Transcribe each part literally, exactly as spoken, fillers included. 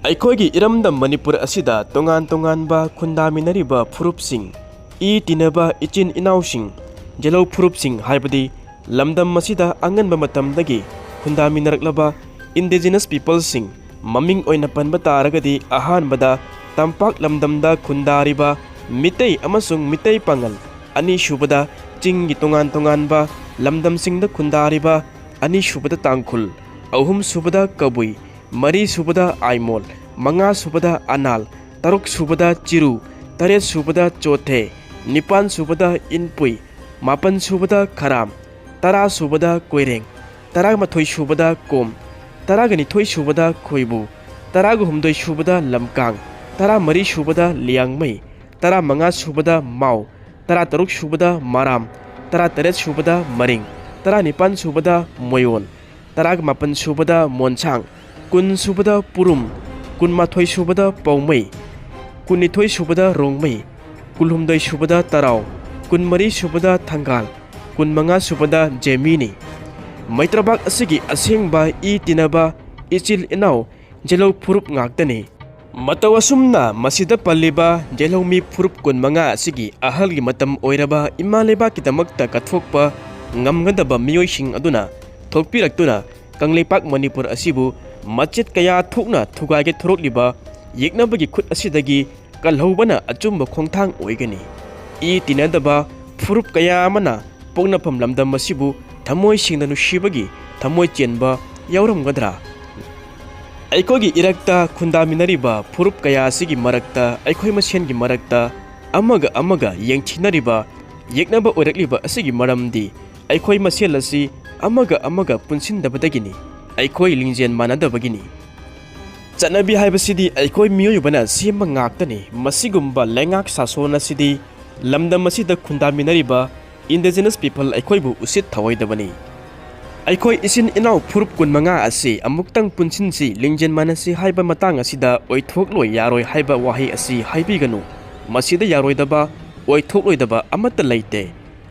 ꯑꯩꯈꯣꯏꯒꯤ ꯏꯔꯝꯗꯝ ꯃꯅꯤꯄꯨꯔ ꯑꯁꯤꯗ ꯇꯣꯉꯥꯟ ꯇꯣꯉꯥꯟꯕ ꯈꯨꯟꯗꯥꯃꯤꯟꯅꯔꯤꯕ ꯐꯨꯔꯨꯞꯁꯤꯡ, ꯏ ꯇꯤꯟꯅꯕ ꯏꯆꯤꯟ ꯏꯅꯥꯎꯁꯤꯡ, ꯖꯦꯂꯧ ꯐꯨꯔꯨꯞꯁꯤꯡ ꯍꯥꯏꯕꯗꯤ ꯂꯝꯗꯝ ꯑꯁꯤꯗ ꯑꯉꯟꯕ ꯃꯇꯝꯗꯒꯤ ꯈꯨꯟꯗꯥꯃꯤꯟꯅꯔꯛꯂꯕ indigenous peopleꯁꯤꯡ, ꯃꯃꯤꯡ ꯑꯣꯏꯅ ꯄꯟꯕ ꯇꯥꯔꯒꯗꯤ ꯑꯍꯥꯟꯕꯗ ꯇꯝꯄꯥꯛ ꯂꯝꯗꯝꯗ ꯈꯨꯟꯗꯥꯔꯤꯕ ꯃꯤꯇꯩ ꯑꯃꯁꯨꯡ ꯃꯤꯇꯩ ꯄꯥꯉꯜ, ꯑꯅꯤꯁꯨꯕꯗ ꯆꯤꯡꯒꯤ ꯇꯣꯉꯥꯟ ꯇꯣꯉꯥꯟꯕ ꯂꯝꯗꯝꯁꯤꯡꯗ ꯈꯨꯟꯗꯥꯔꯤꯕ, ꯑꯅꯤꯁꯨꯕꯗ ꯇꯥꯡꯈꯨꯜ, ꯑꯍꯨꯝꯁꯨꯕꯗ ꯀꯕꯨꯏ, ꯃꯔꯤꯁꯨꯕꯗ ꯑꯥꯏꯃꯣꯜ, ꯃꯉꯥꯁꯨꯕꯗ ꯑꯅꯥꯜ, ꯇꯔꯨꯛꯁꯨꯕꯗ ꯆꯤꯔꯨ, ꯇꯔꯦꯠꯁꯨꯕꯗ ꯆꯣꯊꯦ, ꯅꯤꯄꯥꯟꯁꯨꯕꯗ ꯏꯟꯄꯨꯏ, ꯃꯥꯄꯟꯁꯨꯕꯗ ꯈꯔꯥꯝ, ꯇꯔꯥꯁꯨꯕꯗ ꯀꯣꯏꯔꯦꯡ, ꯇꯔꯥꯃꯥꯊꯣꯏꯁꯨꯕꯗ ꯀꯣꯝ, ꯇꯔꯥꯒꯅꯤꯊꯣꯏꯁꯨꯕꯗ ꯈꯣꯏꯕꯨ, ꯇꯔꯥꯒꯍꯨꯝꯗꯣꯏꯁꯨꯕꯗ ꯂꯝꯀꯥꯡ, ꯇꯔꯥꯃꯔꯤꯁꯨꯕꯗ ꯂꯤꯌꯥꯡꯃꯩ, ꯇꯔꯥꯃꯉꯥꯁꯨꯕꯗ ꯃꯥꯎ, ꯇꯔꯥꯇꯔꯨꯛꯁꯨꯕꯗ ꯃꯔꯥꯝ, ꯇꯔꯥꯇꯔꯦꯠꯁꯨꯕꯗ ꯃꯔꯤꯡ, ꯇꯔꯥꯅꯤꯄꯥꯟꯁꯨꯕꯗ ꯃꯣꯌꯣꯟ, ꯇꯔꯥꯃꯥꯄꯟꯁꯨꯕꯗ ꯃꯣꯟꯁꯥꯡ, ꯀꯨꯟꯁꯨꯕꯗ ꯄꯨꯔꯨꯝ, ꯀꯨꯟꯃꯥꯊꯣꯏꯁꯨꯕꯗ ꯄꯥꯎꯃꯩ, ꯀꯨꯟꯅꯤꯊꯣꯏꯁꯨꯕꯗ ꯔꯣꯡꯃꯩ, ꯀꯨꯟꯍꯨꯝꯗꯣꯏꯁꯨꯕꯗ ꯇꯔꯥꯎ, ꯀꯨꯟꯃꯔꯤꯁꯨꯕꯗ ꯊꯪꯒꯥꯜ, ꯀꯨꯟꯃꯉꯥꯁꯨꯕꯗ ꯖꯦꯃꯤꯅꯤ꯫ ꯃꯩꯇ꯭ꯔꯕꯥꯛ ꯑꯁꯤꯒꯤ ꯑꯁꯦꯡꯕ ꯏ ꯇꯤꯟꯅꯕ ꯏꯆꯤꯜ ꯏꯅꯥꯎ ꯖꯦꯂꯧ ꯐꯨꯔꯨꯞ ꯉꯥꯛꯇꯅꯤ꯫ ꯃꯇꯧ ꯑꯁꯨꯝꯅ ꯃꯁꯤꯗ ꯄꯜꯂꯤꯕ ꯖꯦꯂꯧꯃꯤ ꯐꯨꯔꯨꯞ ꯀꯨꯟꯃꯉꯥ ꯑꯁꯤꯒꯤ ꯑꯍꯜꯒꯤ ꯃꯇꯝ ꯑꯣꯏꯔꯕ ꯏꯃꯥ ꯂꯩꯕꯥꯛꯀꯤꯗꯃꯛꯇ ꯀꯠꯊꯣꯛꯄ ꯉꯝꯒꯗꯕ ꯃꯤꯑꯣꯏꯁꯤꯡ ꯑꯗꯨꯅ ꯊꯣꯛꯄꯤꯔꯛꯇꯨꯅ ꯀꯪꯂꯩꯄꯥꯛ ꯃꯅꯤꯄꯨꯔ ꯑꯁꯤꯕꯨ ꯃꯆꯦꯠ ꯀꯌꯥ ꯊꯣꯛꯅ ꯊꯨꯒꯥꯏꯒꯦ ꯊꯣꯔꯛꯂꯤꯕ ꯌꯦꯛꯅꯕꯒꯤ ꯈꯨꯠ ꯑꯁꯤꯗꯒꯤ ꯀꯜꯍꯧꯕꯅ ꯑꯆꯨꯝꯕ ꯈꯣꯡꯊꯥꯡ ꯑꯣꯏꯒꯅꯤ꯫ ꯏ ꯇꯤꯟꯅꯗꯕ ꯐꯨꯔꯨꯞ ꯀꯌꯥ ꯑꯃꯅ ꯄꯣꯛꯅꯐꯝ ꯂꯝꯗꯝ ꯑꯁꯤꯕꯨ ꯊꯃꯣꯏ ꯁꯦꯡꯅ ꯅꯨꯡꯁꯤꯕꯒꯤ ꯊꯃꯣꯏ ꯆꯦꯟꯕ ꯌꯥꯎꯔꯝꯒꯗ꯭ꯔꯥ? ꯑꯩꯈꯣꯏꯒꯤ ꯏꯔꯛꯇ ꯈꯨꯟꯗꯥꯃꯤꯟꯅꯔꯤꯕ ꯐꯨꯔꯨꯞ ꯀꯌꯥ ꯑꯁꯤꯒꯤ ꯃꯔꯛꯇ ꯑꯩꯈꯣꯏ ꯃꯁꯦꯟꯒꯤ ꯃꯔꯛꯇ ꯑꯃꯒ ꯑꯃꯒ ꯌꯦꯡꯊꯤꯅꯔꯤꯕ, ꯌꯦꯛꯅꯕ ꯑꯣꯏꯔꯛꯂꯤꯕ ꯑꯁꯤꯒꯤ ꯃꯔꯝꯗꯤ ꯑꯩꯈꯣꯏ ꯃꯁꯦꯜ ꯑꯁꯤ ꯑꯃꯒ ꯑꯃꯒ ꯄꯨꯟꯁꯤꯟꯗꯕꯗꯒꯤꯅꯤ, ꯑꯩꯈꯣꯏ ꯂꯤꯡꯖꯦꯜ ꯃꯥꯟꯅꯗꯕꯒꯤꯅꯤ꯫ ꯆꯠꯅꯕꯤ ꯍꯥꯏꯕꯁꯤꯗꯤ ꯑꯩꯈꯣꯏ ꯃꯤꯑꯣꯏꯕꯅ ꯁꯦꯝꯕ ꯉꯥꯛꯇꯅꯤ꯫ ꯃꯁꯤꯒꯨꯝꯕ ꯂꯩꯉꯥꯛ ꯁꯥꯁꯣꯟ ꯑꯁꯤꯗꯤ ꯂꯝꯗꯝ ꯑꯁꯤꯗ ꯈꯨꯟꯗꯥꯃꯤꯟꯅꯔꯤꯕ indigenous people ꯑꯩꯈꯣꯏꯕꯨ ꯎꯁꯤꯠ ꯊꯑꯣꯏꯗꯕꯅꯤ꯫ ꯑꯩꯈꯣꯏ ꯏꯆꯤꯟ ꯏꯅꯥꯎ ꯐꯨꯔꯨꯞ ꯀꯨꯟꯃꯉꯥ ꯑꯁꯤ ꯑꯃꯨꯛꯇꯪ ꯄꯨꯟꯁꯤꯟꯁꯤ, ꯂꯤꯡꯖꯦꯜ ꯃꯥꯟꯅꯁꯤ ꯍꯥꯏꯕ ꯃꯇꯥꯡ ꯑꯁꯤꯗ ꯑꯣꯏꯊꯣꯛꯂꯣꯏ ꯌꯥꯔꯣꯏ ꯍꯥꯏꯕ ꯋꯥꯍꯩ ꯑꯁꯤ ꯍꯥꯏꯕꯤꯒꯅꯨ꯫ ꯃꯁꯤꯗ ꯌꯥꯔꯣꯏꯗꯕ, ꯑꯣꯏꯊꯣꯛꯂꯣꯏꯗꯕ ꯑꯃꯠꯇ ꯂꯩꯇꯦ꯫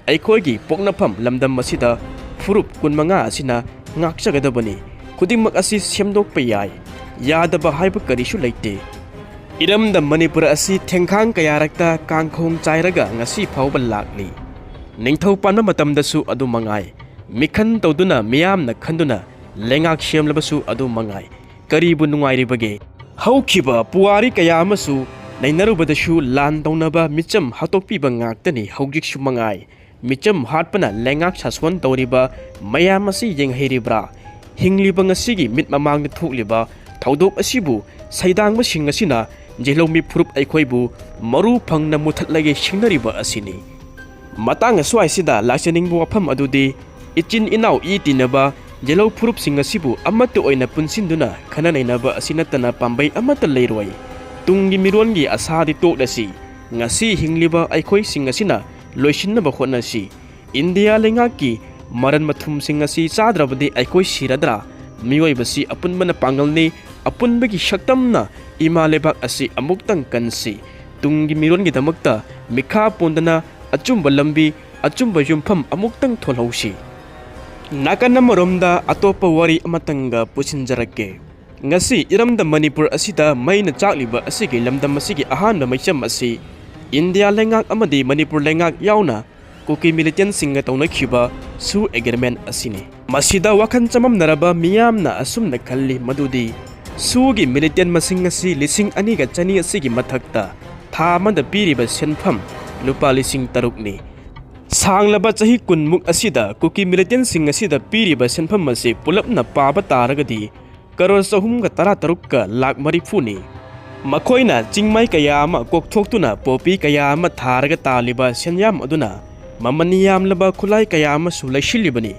ꯑꯩꯈꯣꯏꯒꯤ ꯄꯣꯛꯅꯐꯝ ꯂꯝꯗꯝ ꯑꯁꯤꯗ ꯐꯨꯔꯨꯞ ꯀꯨꯟꯃꯉꯥ ꯑꯁꯤꯅ ꯉꯥꯛꯆꯒꯗꯕꯅꯤ꯫ ꯈꯨꯗꯤꯡꯃꯛ ꯑꯁꯤ ꯁꯦꯝꯗꯣꯛꯄ ꯌꯥꯏ꯫ ꯌꯥꯗꯕ ꯍꯥꯏꯕ ꯀꯔꯤꯁꯨ ꯂꯩꯇꯦ꯫ ꯏꯔꯝꯗꯝ ꯃꯅꯤꯄꯨꯔ ꯑꯁꯤ ꯊꯦꯡꯈꯥꯡ ꯀꯌꯥꯔꯛꯇ ꯀꯥꯡꯈꯣꯡ ꯆꯥꯏꯔꯒ ꯉꯁꯤ ꯐꯥꯎꯕ ꯂꯥꯛꯂꯤ꯫ ꯅꯤꯡꯊꯧ ꯄꯥꯟꯕ ꯃꯇꯝꯗꯁꯨ ꯑꯗꯨ ꯃꯉꯥꯏ꯫ ꯃꯤꯈꯟ ꯇꯧꯗꯨꯅ ꯃꯤꯌꯥꯝꯅ ꯈꯟꯗꯨꯅ ꯂꯩꯉꯥꯛ ꯁꯦꯝꯂꯕꯁꯨ ꯑꯗꯨ ꯃꯉꯥꯏ꯫ ꯀꯔꯤꯕꯨ ꯅꯨꯡꯉꯥꯏꯔꯤꯕꯒꯦ? ꯍꯧꯈꯤꯕ ꯄꯨꯋꯥꯔꯤ ꯀꯌꯥ ꯑꯃꯁꯨ ꯅꯩꯅꯔꯨꯕꯗꯁꯨ ꯂꯥꯟ ꯇꯧꯅꯕ ꯃꯤꯆꯝ ꯍꯥꯠꯇꯣꯛꯄꯤꯕ ꯉꯥꯛꯇꯅꯤ ꯍꯧꯖꯤꯛꯁꯨ ꯃꯉꯥꯏ꯫ ꯃꯤꯆꯝ ꯍꯥꯠꯄꯅ ꯂꯩꯉꯥꯛ ꯁꯥꯁꯣꯟ ꯇꯧꯔꯤꯕ ꯃꯌꯥꯝ ꯑꯁꯤ ꯌꯦꯡꯍꯩꯔꯤꯕ꯭ꯔꯥ? ꯍꯤꯡꯂꯤꯕ ꯉꯁꯤꯒꯤ ꯃꯤꯠ ꯃꯃꯥꯡꯗ ꯊꯣꯛꯂꯤꯕ ꯊꯧꯗꯣꯛ ꯑꯁꯤꯕꯨ ꯁꯩꯗꯥꯡꯕꯁꯤꯡ ꯑꯁꯤꯅ ꯖꯦꯂꯧꯃꯤ ꯐꯨꯔꯨꯞ ꯑꯩꯈꯣꯏꯕꯨ ꯃꯔꯨ ꯐꯪꯅ ꯃꯨꯊꯠꯂꯒꯦ ꯁꯤꯡꯅꯔꯤꯕ ꯑꯁꯤꯅꯤ꯫ ꯃꯇꯥꯡ ꯑꯁ꯭ꯋꯥꯏꯁꯤꯗ ꯂꯥꯛꯆꯅꯤꯡꯕ ꯋꯥꯐꯝ ꯑꯗꯨꯗꯤ, ꯏꯆꯤꯟ ꯏꯅꯥꯎ ꯏ ꯇꯤꯟꯅꯕ ꯖꯦꯂꯧ ꯐꯨꯔꯨꯞꯁꯤꯡ ꯑꯁꯤꯕꯨ ꯑꯃꯠꯇ ꯑꯣꯏꯅ ꯄꯨꯟꯁꯤꯟꯗꯨꯅ ꯈꯟꯅ ꯅꯩꯅꯕ ꯑꯁꯤ ꯅꯠꯇꯅ ꯄꯥꯝꯕꯩ ꯑꯃꯠꯇ ꯂꯩꯔꯣꯏ꯫ ꯇꯨꯡꯒꯤ ꯃꯤꯔꯣꯟꯒꯤ ꯑꯁꯥꯗꯤ ꯇꯣꯛꯂꯁꯤ꯫ ꯉꯁꯤ ꯍꯤꯡꯂꯤꯕ ꯑꯩꯈꯣꯏꯁꯤꯡ ꯑꯁꯤꯅ ꯂꯣꯏꯁꯤꯟꯅꯕ ꯍꯣꯠꯅꯁꯤ꯫ ꯏꯟꯗꯤꯌꯥ ꯂꯩꯉꯥꯛꯀꯤ ꯃꯔꯟ ꯃꯊꯨꯝꯁꯤꯡ ꯑꯁꯤ ꯆꯥꯗ꯭ꯔꯕꯗꯤ ꯑꯩꯈꯣꯏ ꯁꯤꯔꯗ꯭ꯔꯥ? ꯃꯤꯑꯣꯏꯕꯁꯤ ꯑꯄꯨꯟꯕꯅ ꯄꯥꯡꯒꯜꯅꯤ꯫ ꯑꯄꯨꯟꯕꯒꯤ ꯁꯛꯇꯝꯅ ꯏꯃꯥ ꯂꯩꯕꯥꯛ ꯑꯁꯤ ꯑꯃꯨꯛꯇꯪ ꯀꯟꯁꯤ꯫ ꯇꯨꯡꯒꯤ ꯃꯤꯔꯣꯟꯒꯤꯗꯃꯛꯇ ꯃꯤꯈꯥ ꯄꯣꯟꯗꯅ ꯑꯆꯨꯝꯕ ꯂꯝꯕꯤ, ꯑꯆꯨꯝꯕ ꯌꯨꯝꯐꯝ ꯑꯃꯨꯛꯇꯪ ꯊꯣꯜꯍꯧꯁꯤ꯫ ꯅꯥꯀꯟ ꯑꯃꯔꯣꯝꯗ ꯑꯇꯣꯞꯄ ꯋꯥꯔꯤ ꯑꯃꯇꯪꯒ ꯄꯨꯁꯤꯟꯖꯔꯛꯀꯦ꯫ ꯉꯁꯤ ꯏꯔꯝꯗꯝ ꯃꯅꯤꯄꯨꯔ ꯑꯁꯤꯗ ꯃꯩꯅ ꯆꯥꯛꯂꯤꯕ ꯑꯁꯤꯒꯤ ꯂꯝꯗꯝ ꯑꯁꯤꯒꯤ ꯑꯍꯥꯟꯕ ꯃꯩꯆꯝ ꯑꯁꯤ ꯏꯟꯗꯤꯌꯥ ꯂꯩꯉꯥꯛ ꯑꯃꯗꯤ ꯃꯅꯤꯄꯨꯔ ꯂꯩꯉꯥꯛ ꯌꯥꯎꯅ ꯀꯨꯀꯤ ꯃꯤꯂꯤꯇꯦꯟꯁꯤꯡꯒ ꯇꯧꯅꯈꯤꯕ ꯁꯨ ꯑꯦꯒ꯭ꯔꯤꯃꯦꯟ ꯑꯁꯤꯅꯤ꯫ ꯃꯁꯤꯗ ꯋꯥꯈꯜ ꯆꯃꯝꯅꯔꯕ ꯃꯤꯌꯥꯝꯅ ꯑꯁꯨꯝꯅ ꯈꯜꯂꯤ ꯃꯗꯨꯗꯤ ꯁꯨꯒꯤ ꯃꯤꯂꯤꯇꯦꯟ ꯃꯁꯤꯡ ꯑꯁꯤ ꯂꯤꯁꯤꯡ ꯑꯅꯤꯒ ꯆꯅꯤ ꯑꯁꯤꯒꯤ ꯃꯊꯛꯇ ꯊꯥ ꯑꯃꯗ ꯄꯤꯔꯤꯕ ꯁꯦꯟꯐꯝ ꯂꯨꯄꯥ ꯂꯤꯁꯤꯡ ꯇꯔꯨꯛꯅꯤ꯫ ꯁꯥꯡꯂꯕ ꯆꯍꯤ ꯀꯨꯟꯃꯨꯛ ꯑꯁꯤꯗ ꯀꯨꯀꯤ ꯃꯤꯂꯤꯇꯦꯟꯁꯤꯡ ꯑꯁꯤꯗ ꯄꯤꯔꯤꯕ ꯁꯦꯟꯐꯝ ꯑꯁꯤ ꯄꯨꯂꯞꯅ ꯄꯥꯕ ꯇꯥꯔꯒꯗꯤ ꯀꯔꯣꯔ ꯆꯍꯨꯝꯒ ꯇꯔꯥ ꯇꯔꯨꯛꯀ ꯂꯥꯛ ꯃꯔꯤꯐꯨꯅꯤ꯫ ꯃꯈꯣꯏꯅ ꯆꯤꯡꯃꯥꯏ ꯀꯌꯥ ꯑꯃ ꯀꯣꯛꯊꯣꯛꯇꯨꯅ ꯄꯣꯄꯤ ꯀꯌꯥ ꯑꯃ ꯊꯥꯔꯒ ꯇꯥꯜꯂꯤꯕ ꯁꯦꯟꯌꯥꯝ ꯑꯗꯨꯅ ꯃꯃꯜ ꯌꯥꯝꯂꯕ ꯈꯨꯠꯂꯥꯏ ꯀꯌꯥ ꯑꯃꯁꯨ ꯂꯩꯁꯤꯜꯂꯤꯕꯅꯤ꯫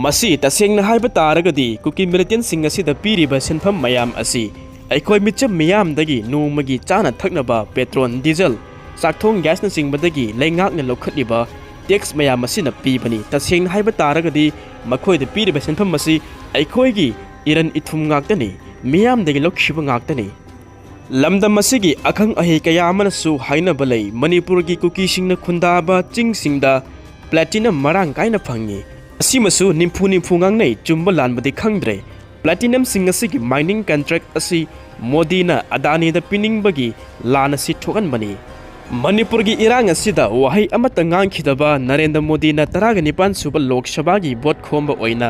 ꯃꯁꯤ ꯇꯁꯦꯡꯅ ꯍꯥꯏꯕ ꯇꯥꯔꯒꯗꯤ ꯀꯨꯀꯤ ꯃꯤꯂꯤꯇꯦꯟꯁꯤꯡ ꯑꯁꯤꯗ ꯄꯤꯔꯤꯕ ꯁꯦꯟꯐꯝ ꯃꯌꯥꯝ ꯑꯁꯤ ꯑꯩꯈꯣꯏ ꯃꯤꯆꯝ ꯃꯤꯌꯥꯝꯗꯒꯤ ꯅꯣꯡꯃꯒꯤ ꯆꯥꯅ ꯊꯛꯅꯕ ꯄꯦꯇ꯭ꯔꯣꯜ, ꯗꯤꯖꯜ, ꯆꯥꯛꯊꯣꯡ ꯒ꯭ꯌꯥꯁꯅꯆꯤꯡꯕꯗꯒꯤ ꯂꯩꯉꯥꯛꯅ ꯂꯧꯈꯠꯂꯤꯕ ꯇꯦꯛꯁ ꯃꯌꯥꯝ ꯑꯁꯤꯅ ꯄꯤꯕꯅꯤ꯫ ꯇꯁꯦꯡꯅ ꯍꯥꯏꯕ ꯇꯥꯔꯒꯗꯤ ꯃꯈꯣꯏꯗ ꯄꯤꯔꯤꯕ ꯁꯦꯟꯐꯝ ꯑꯁꯤ ꯑꯩꯈꯣꯏꯒꯤ ꯏꯔꯟ ꯏꯊꯨꯝ ꯉꯥꯛꯇꯅꯤ, ꯃꯤꯌꯥꯝꯗꯒꯤ ꯂꯧꯈꯤꯕ ꯉꯥꯛꯇꯅꯤ꯫ ꯂꯝꯗꯝ ꯑꯁꯤꯒꯤ ꯑꯈꯪ ꯑꯍꯩ ꯀꯌꯥ ꯑꯃꯅꯁꯨ ꯍꯥꯏꯅꯕ ꯂꯩ, ꯃꯅꯤꯄꯨꯔꯒꯤ ꯀꯨꯀꯤꯁꯤꯡꯅ ꯈꯨꯟꯗꯥꯕ ꯆꯤꯡꯁꯤꯡꯗ ꯄ꯭ꯂꯦꯇꯤꯅꯝ ꯃꯔꯥꯡ ꯀꯥꯏꯅ ꯐꯪꯉꯤ꯫ ꯑꯁꯤꯃꯁꯨ ꯅꯤꯝꯐꯨ ꯅꯤꯝꯐꯨ ꯉꯥꯡꯅꯩ, ꯆꯨꯝꯕ ꯂꯥꯟꯕꯗꯤ ꯈꯪꯗ꯭ꯔꯦ꯫ Platinumꯁꯤꯡ ꯑꯁꯤꯒꯤ mining contract ꯑꯁꯤ ꯃꯣꯗꯤꯅ ꯑꯗꯥꯅꯤꯗ ꯄꯤꯅꯤꯡꯕꯒꯤ ꯂꯥꯟ ꯑꯁꯤ ꯊꯣꯛꯍꯟꯕꯅꯤ꯫ ꯃꯅꯤꯄꯨꯔꯒꯤ ꯏꯔꯥꯡ ꯑꯁꯤꯗ ꯋꯥꯍꯩ ꯑꯃꯠꯇ ꯉꯥꯡꯈꯤꯗꯕ ꯅꯔꯦꯟꯗ꯭ꯔ ꯃꯣꯗꯤꯅ ꯇꯔꯥꯒ ꯅꯤꯄꯥꯟ ꯁꯨꯕ ꯂꯣꯛ ꯁꯚꯥꯒꯤ ꯚꯣꯠ ꯈꯣꯝꯕ ꯑꯣꯏꯅ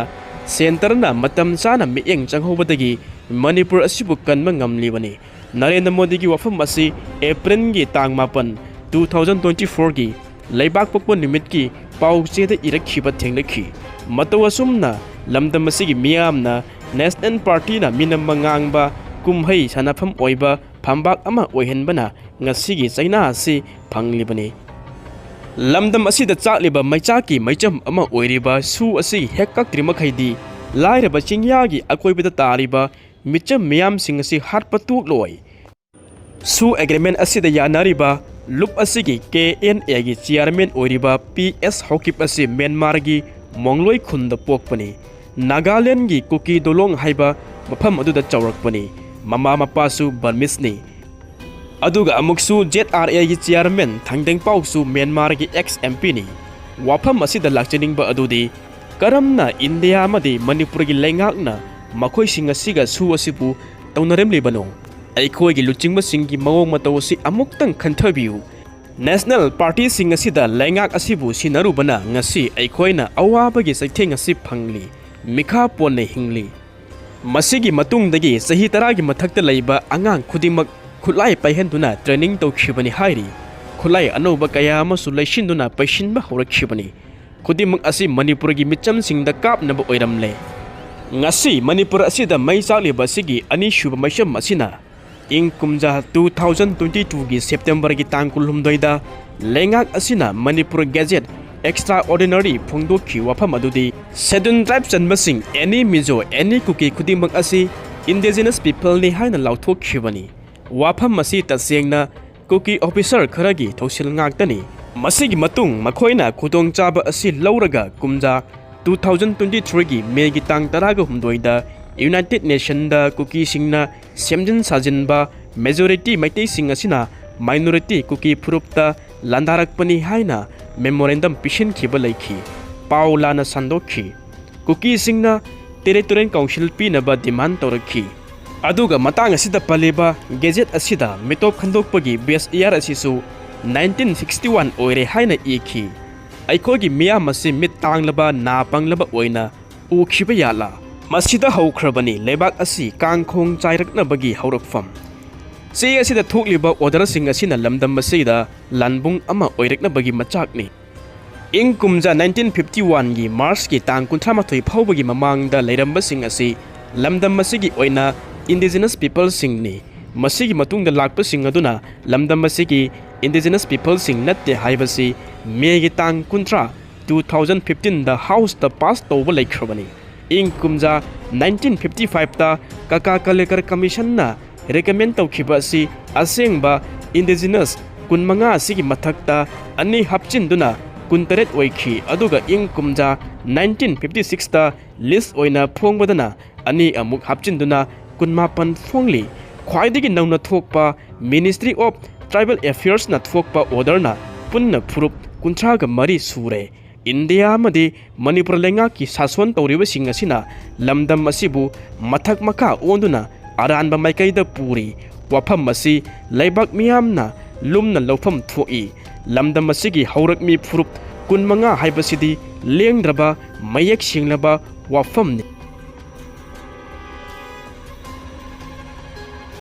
centreꯅ ꯃꯇꯝ ꯆꯥꯅ ꯃꯤꯠꯌꯦꯡ ꯆꯪꯍꯧꯕꯗꯒꯤ ꯃꯅꯤꯄꯨꯔ ꯑꯁꯤꯕꯨ ꯀꯟꯕ ꯉꯝꯂꯤꯕꯅꯤ꯫ ꯅꯔꯦꯟꯗ꯭ꯔ ꯃꯣꯗꯤꯒꯤ ꯋꯥꯐꯝ ꯑꯁꯤ Aprilꯒꯤ ꯇꯥꯡ ꯃꯥꯄꯟ, two thousand twenty fourꯒꯤ ꯂꯩꯕꯥꯛ ꯄꯣꯛꯄ ꯅꯨꯃꯤꯠꯀꯤ ꯄꯥꯎ ꯆꯦꯗ ꯏꯔꯛꯈꯤꯕ ꯊꯦꯡꯅꯈꯤ꯫ ꯃꯇꯧ ꯑꯁꯨꯝꯅ ꯂꯝꯗꯝ ꯑꯁꯤꯒꯤ ꯃꯤꯌꯥꯝꯅ National Partyꯅ ꯃꯤꯅꯝꯕ ꯉꯥꯡꯕ ꯀꯨꯝꯍꯩ ꯁꯥꯟꯅꯐꯝ ꯑꯣꯏꯕ ꯐꯝꯕꯥꯛ ꯑꯃ ꯑꯣꯏꯍꯟꯕꯅ ꯉꯁꯤꯒꯤ ꯆꯩꯅꯥ ꯑꯁꯤ ꯐꯪꯂꯤꯕꯅꯤ꯫ ꯂꯝꯗꯝ ꯑꯁꯤꯗ ꯆꯥꯛꯂꯤꯕ ꯃꯩꯆꯥꯛꯀꯤ ꯃꯩꯆꯝ ꯑꯃ ꯑꯣꯏꯔꯤꯕ ꯁꯨ ꯑꯁꯤ ꯍꯦꯛ ꯀꯛꯇ꯭ꯔꯤ ꯃꯈꯩꯗꯤ ꯂꯥꯏꯔꯕ ꯆꯤꯡꯌꯥꯒꯤ ꯑꯀꯣꯏꯕꯗ ꯇꯥꯔꯤꯕ ꯃꯤꯆꯝ ꯃꯤꯌꯥꯝꯁꯤꯡ ꯑꯁꯤ ꯍꯥꯠꯄ ꯇꯣꯛꯂꯣꯏ꯫ ꯁꯨ agreement ꯑꯁꯤꯗ ꯌꯥꯅꯔꯤꯕ ꯂꯨꯞ ꯑꯁꯤꯒꯤ KNAꯒꯤ chairman ꯑꯣꯏꯔꯤꯕ P S ꯍꯧꯀꯤꯞ ꯑꯁꯤ ꯃ꯭ꯌꯥꯟꯃꯥꯔꯒꯤ ꯃꯣꯡꯂꯣꯏ ꯈꯨꯟꯗ ꯄꯣꯛꯄꯅꯤ꯫ ꯅꯥꯒꯥꯂꯦꯟꯒꯤ ꯀꯨꯀꯤ ꯗꯣꯂꯣꯡ ꯍꯥꯏꯕ ꯃꯐꯝ ꯑꯗꯨꯗ ꯆꯥꯎꯔꯛꯄꯅꯤ꯫ ꯃꯃꯥ ꯃꯄꯥꯁꯨ Burmeseꯅꯤ꯫ ꯑꯗꯨꯒ ꯑꯃꯨꯛꯁꯨ ZRAꯒꯤ chairman ꯊꯥꯡꯗꯦꯡꯄꯥꯎꯁꯨ ꯃ꯭ꯌꯥꯟꯃꯥꯔꯒꯤ ex MPꯅꯤ꯫ ꯋꯥꯐꯝ ꯑꯁꯤꯗ ꯂꯥꯛꯆꯅꯤꯡꯕ ꯑꯗꯨꯗꯤ ꯀꯔꯝꯅ ꯏꯟꯗꯤꯌꯥ ꯑꯃꯗꯤ ꯃꯅꯤꯄꯨꯔꯒꯤ ꯂꯩꯉꯥꯛꯅ ꯃꯈꯣꯏꯁꯤꯡ ꯑꯁꯤꯒ ꯁꯨ ꯑꯁꯤꯕꯨ ꯇꯧꯅꯔꯝꯂꯤꯕꯅꯣ? ꯑꯩꯈꯣꯏꯒꯤ ꯂꯨꯆꯤꯡꯕꯁꯤꯡꯒꯤ ꯃꯑꯣꯡ ꯃꯇꯧ ꯑꯁꯤ ꯑꯃꯨꯛꯇꯪ ꯈꯟꯊꯕꯤꯌꯨ꯫ National Partyꯁꯤꯡ ꯑꯁꯤꯗ ꯂꯩꯉꯥꯛ ꯑꯁꯤꯕꯨ ꯁꯤꯟꯅꯔꯨꯕꯅ ꯉꯁꯤ ꯑꯩꯈꯣꯏꯅ ꯑꯋꯥꯕꯒꯤ ꯆꯩꯊꯦꯡ ꯑꯁꯤ ꯐꯪꯂꯤ, ꯃꯤꯈꯥ ꯄꯣꯟꯅ ꯍꯤꯡꯂꯤ꯫ ꯃꯁꯤꯒꯤ ꯃꯇꯨꯡꯗꯒꯤ ꯆꯍꯤ ꯇꯔꯥꯒꯤ ꯃꯊꯛꯇ ꯂꯩꯕ ꯑꯉꯥꯡ ꯈꯨꯗꯤꯡꯃꯛ ꯈꯨꯠꯂꯥꯏ ꯄꯥꯏꯍꯟꯗꯨꯅ training ꯇꯧꯈꯤꯕꯅꯤ ꯍꯥꯏꯔꯤ꯫ ꯈꯨꯠꯂꯥꯏ ꯑꯅꯧꯕ ꯀꯌꯥ ꯑꯃꯁꯨ ꯂꯩꯁꯤꯟꯗꯨꯅ ꯄꯩꯁꯤꯟꯕ ꯍꯧꯔꯛꯈꯤꯕꯅꯤ꯫ ꯈꯨꯗꯤꯡꯃꯛ ꯑꯁꯤ ꯃꯅꯤꯄꯨꯔꯒꯤ ꯃꯤꯆꯝꯁꯤꯡꯗ ꯀꯥꯞꯅꯕ ꯑꯣꯏꯔꯝꯂꯦ꯫ ꯉꯁꯤ ꯃꯅꯤꯄꯨꯔ ꯑꯁꯤꯗ ꯃꯩ ꯆꯥꯛꯂꯤꯕ ꯑꯁꯤꯒꯤ ꯑꯅꯤꯁꯨꯕ ꯃꯩꯆꯝ ꯑꯁꯤꯅ ꯏꯪ ꯀꯨꯝꯖꯥ two thousand twenty twoꯒꯤ Septemberꯒꯤ ꯇꯥꯡ ꯀꯨꯟꯍꯨꯝꯗꯣꯏꯗ ꯂꯩꯉꯥꯛ ꯑꯁꯤꯅ ꯃꯅꯤꯄꯨꯔ Gazette Extraordinary ꯐꯣꯡꯗꯣꯛꯈꯤ꯫ ꯋꯥꯐꯝ ꯑꯗꯨꯗꯤ Scheduled Tribe ꯆꯟꯕꯁꯤꯡ any Mizo, any ꯀꯨꯀꯤ ꯈꯨꯗꯤꯡꯃꯛ ꯑꯁꯤ indigenous peopleꯅꯤ ꯍꯥꯏꯅ ꯂꯥꯎꯊꯣꯛꯈꯤꯕꯅꯤ꯫ ꯋꯥꯐꯝ ꯑꯁꯤ ꯇꯁꯦꯡꯅ ꯀꯨꯀꯤ officer ꯈꯔꯒꯤ ꯊꯧꯁꯤꯜ ꯉꯥꯛꯇꯅꯤ꯫ ꯃꯁꯤꯒꯤ ꯃꯇꯨꯡ ꯃꯈꯣꯏꯅ ꯈꯨꯗꯣꯡꯆꯥꯕ ꯑꯁꯤ ꯂꯧꯔꯒ ꯀꯨꯝꯖꯥ two thousand twenty threeꯒꯤ Mayꯒꯤ ꯇꯥꯡ ꯇꯔꯥꯒ ꯍꯨꯝꯗꯣꯏꯗ United Nationꯗ ꯀꯨꯀꯤꯁꯤꯡꯅ ꯁꯦꯝꯖꯤꯟ ꯁꯥꯖꯤꯟꯕ majority ꯃꯩꯇꯩꯁꯤꯡ ꯑꯁꯤꯅ minority ꯀꯨꯀꯤ ꯐꯨꯔꯨꯞꯇ ꯂꯥꯟꯗꯥꯔꯛꯄꯅꯤ ꯍꯥꯏꯅ memorandum ꯄꯤꯁꯤꯟꯈꯤꯕ ꯂꯩꯈꯤ꯫ ꯄꯥꯎ ꯂꯥꯟꯅ ꯁꯟꯗꯣꯛꯈꯤ꯫ ꯀꯨꯀꯤꯁꯤꯡꯅ Territorial Council ꯄꯤꯅꯕ demand ꯇꯧꯔꯛꯈꯤ꯫ ꯑꯗꯨꯒ ꯃꯇꯥꯡ ꯑꯁꯤꯗ ꯄꯜꯂꯤꯕ gazette ꯑꯁꯤꯗ ꯃꯤꯇꯣꯞ ꯈꯟꯗꯣꯛꯄꯒꯤ base year ꯑꯁꯤꯁꯨ nineteen sixty one ꯑꯣꯏꯔꯦ ꯍꯥꯏꯅ ꯏꯈꯤ꯫ ꯑꯩꯈꯣꯏꯒꯤ ꯃꯤꯌꯥꯝ ꯑꯁꯤ ꯃꯤꯠ ꯇꯥꯡꯂꯕ, ꯅꯥ ꯄꯪꯂꯕ ꯑꯣꯏꯅ ꯎꯈꯤꯕ ꯌꯥꯠꯂꯥ? ꯃꯁꯤꯗ ꯍꯧꯈ꯭ꯔꯕꯅꯤ ꯂꯩꯕꯥꯛ ꯑꯁꯤ ꯀꯥꯡꯈꯣꯡ ꯆꯥꯏꯔꯛꯅꯕꯒꯤ ꯍꯧꯔꯛꯐꯝ꯫ ꯆꯦ ꯑꯁꯤꯗ ꯊꯣꯛꯂꯤꯕ orderꯁꯤꯡ ꯑꯁꯤꯅ ꯂꯝꯗꯝ ꯑꯁꯤꯗ ꯂꯥꯟꯕꯨꯡ ꯑꯃ ꯑꯣꯏꯔꯛꯅꯕꯒꯤ ꯃꯆꯥꯛꯅꯤ꯫ ꯏꯪ ꯀꯨꯝꯖꯥ nineteen fifty oneꯒꯤ Marchꯀꯤ ꯇꯥꯡ ꯀꯨꯟꯊ꯭ꯔꯥ ꯃꯥꯊꯣꯏ ꯐꯥꯎꯕꯒꯤ ꯃꯃꯥꯡꯗ ꯂꯩꯔꯝꯕꯁꯤꯡ ꯑꯁꯤ ꯂꯝꯗꯝ ꯑꯁꯤꯒꯤ ꯑꯣꯏꯅ indigenous peopleꯁꯤꯡꯅꯤ꯫ ꯃꯁꯤꯒꯤ ꯃꯇꯨꯡꯗ ꯂꯥꯛꯄꯁꯤꯡ ꯑꯗꯨꯅ ꯂꯝꯗꯝ ꯑꯁꯤꯒꯤ indigenous peopleꯁꯤꯡ ꯅꯠꯇꯦ ꯍꯥꯏꯕꯁꯤ Mayꯒꯤ ꯇꯥꯡ ꯀꯨꯟꯊ꯭ꯔꯥ, two thousand fifteenꯗ Houseꯇ pass ꯇꯧꯕ ꯂꯩꯈ꯭ꯔꯕꯅꯤ꯫ ꯏꯪ ꯀꯨꯝꯖꯥ nineteen fifty fiveꯇ ꯀꯀꯥ ꯀꯂꯦꯀꯔ Commissionꯅ recommend ꯇꯧꯈꯤꯕ ꯑꯁꯤ ꯑꯁꯦꯡꯕ indigenous ꯀꯨꯟꯃꯉꯥ ꯑꯁꯤꯒꯤ ꯃꯊꯛꯇ ꯑꯅꯤ ꯍꯥꯞꯆꯤꯟꯗꯨꯅ ꯀꯨꯟꯇꯔꯦꯠ ꯑꯣꯏꯈꯤ, ꯑꯗꯨꯒ ꯏꯪ ꯀꯨꯝꯖꯥ nineteen fifty sixꯇ list ꯑꯣꯏꯅ ꯐꯣꯡꯕꯗꯅ ꯑꯅꯤ ꯑꯃꯨꯛ ꯍꯥꯞꯆꯤꯟꯗꯨꯅ ꯀꯨꯟꯃꯥꯄꯟ ꯐꯣꯡꯂꯤ꯫ ꯈ꯭ꯋꯥꯏꯗꯒꯤ ꯅꯧꯅ ꯊꯣꯛꯄ Ministry of Tribal Affairsꯅ ꯊꯣꯛꯄ orderꯅ ꯄꯨꯟꯅ ꯐꯨꯔꯨꯞ ꯀꯨꯟꯊ꯭ꯔꯥꯒ ꯃꯔꯤ ꯁꯨꯔꯦ꯫ ꯏꯟꯗꯤꯌꯥ ꯑꯃꯗꯤ ꯃꯅꯤꯄꯨꯔ ꯂꯩꯉꯥꯛꯀꯤ ꯁꯥꯁꯣꯟ ꯇꯧꯔꯤꯕꯁꯤꯡ ꯑꯁꯤꯅ ꯂꯝꯗꯝ ꯑꯁꯤꯕꯨ ꯃꯊꯛ ꯃꯈꯥ ꯑꯣꯟꯗꯨꯅ ꯑꯔꯥꯟꯕ ꯃꯥꯏꯀꯩꯗ ꯄꯨꯔꯤ꯫ ꯋꯥꯐꯝ ꯑꯁꯤ ꯂꯩꯕꯥꯛ ꯃꯤꯌꯥꯝꯅ ꯂꯨꯝꯅ ꯂꯧꯐꯝ ꯊꯣꯛꯏ꯫ ꯂꯝꯗꯝ ꯑꯁꯤꯒꯤ ꯍꯧꯔꯛꯃꯤ ꯐꯨꯔꯨꯞ ꯀꯨꯟꯃꯉꯥ ꯍꯥꯏꯕꯁꯤꯗꯤ ꯂꯦꯡꯗ꯭ꯔꯕ, ꯃꯌꯦꯛ ꯁꯦꯡꯂꯕ ꯋꯥꯐꯝꯅꯤ꯫